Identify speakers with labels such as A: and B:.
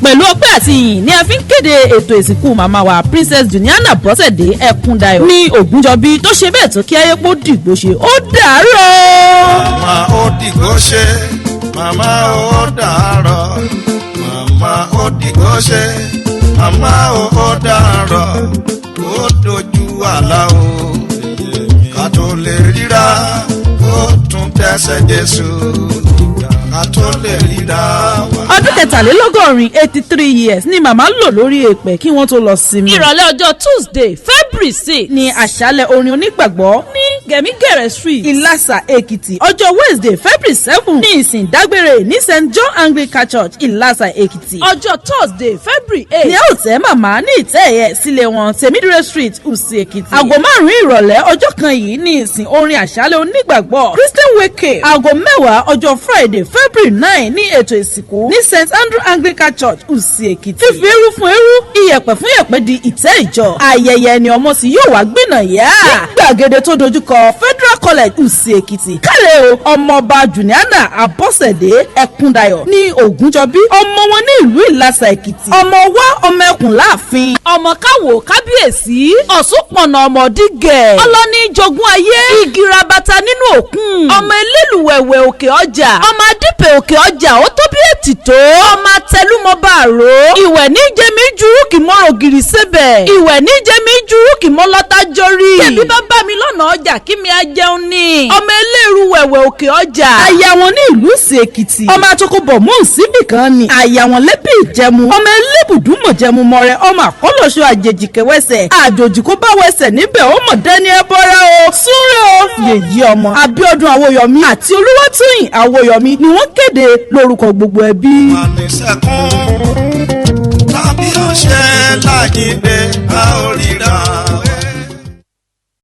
A: Pẹ̀lú ọpẹ́ àti ìyìn ni a fi ń kéde ètò ìsìnkú màmá wa, Princess Juliana Bọ́sẹ̀dé Ẹkúndayọ̀ ní Ògúnjọbí, tó ṣe bẹ́ẹ̀ tó kí ayé pọ̀ dìgbò ṣe. Ó dàárọ̀.
B: Màmá ó dìgbò ṣe, màmá ó dàárọ̀, màmá ó dìgbò ṣe, màmá ó dàárọ̀, ó dojú àlá o, ká tó lè ríra, ó tún tẹsẹ̀ Jésù, ká tó lè ríra wá.
A: Ọdún 83, 83 years ni màmá lò lórí èpẹ̀ kí wọ́n tó lọ sinmi. Ìrọ̀lẹ́ ọjọ́ Tuesday, February 6 ní àṣálẹ̀ orin onígbàgbọ́ ní Gẹ̀mígẹ̀rẹ̀ Street, Ìlàsà Èkìtì. Ọjọ́ Wednesday, February 7 ní ìsìn dágbére ní St John Anglican Church, Ìlàsà Èkìtì. Ọjọ́ Thursday, February 8 ní a ó tẹ́ màmá ní ìtẹ́ ẹ̀yẹ sílé wọn, Tèmídúró Street, Ùsì Èkìtì. Aago 5 ìrọ̀lẹ́ ọjọ́ kan yìí ní ìsìn orin àṣálẹ̀ onígbàgbọ́, Christian wake. Aago 10 ọjọ́ Friday, February 9 ní ètò ìsìnkú ní St Andrew Anglican Church, Ùsì Èkìtì. Fífi eérú fún eérú, iyẹ̀pẹ̀ fún iyẹ̀pẹ̀ di ìtẹ́ ìjọ. Ayẹyẹ ẹni ọmọ sí yóò wá gbìnà yá ní gbàgede tó dojúkọ Federal College, Ùsì Èkìtì. Kálẹ̀ o, Ọmọọba Juliana Abọ́sẹ̀dé Ẹkúndayọ̀ ní Ògúnjọbí, ọmọ wọn ní ìlú Ìlàsà Èkìtì, ọmọ wa, ọmọ ẹkùn láàfin, ọmọ káwò kábíyèsí ọ̀ṣunpọ̀nà, ọmọdígẹ̀ ọlọ́ni jogún ayé, igi rabata nínú òkun, ọmọ elélùwẹ̀wẹ̀ òkè ọjà, ọmọ adípẹ̀ òkè ọjà, ó tó bí ètìtó, ọmọ atẹlúmọba àró, ìwẹ̀ ní jẹ́mi jurú kì mọ́rọ̀ gìrì sébẹ̀, ìwẹ̀ ní jẹ́mi jurú kì mọ́ lọ́tà jórí, tẹ̀bí bá bá mi lọ́nà ọjà kí mi á jẹun ní, ọmọ eléèrú wẹ̀wẹ̀ òkè ọjà, aya wọn ní ìlú ìsì Èkìtì, ọmọ àtọkọbọ̀ mú síbì kan ni, aya wọn lẹ́bí ìjẹmu, ọmọ elébùdúmọ̀ jẹmu mọ́rẹ, ọmọ àkọlọ́ṣọ àjèjì kẹwẹsẹ̀ àjòjì kó bá wẹsẹ̀ níbẹ̀, ó mọ̀ dẹ́ni ẹ bọ́ra o, súnrẹ́ o yèyí. Ọmọ Abíọ́dún Àwòyọ̀mí àti Olúwatóyìn Àwòyọ̀mí ni wọ́n kéde lórúkọ gbogbo ẹbí.
B: Àníṣẹ́kùn tàbí ọ̀ṣẹ́ láyé dé a ó rí.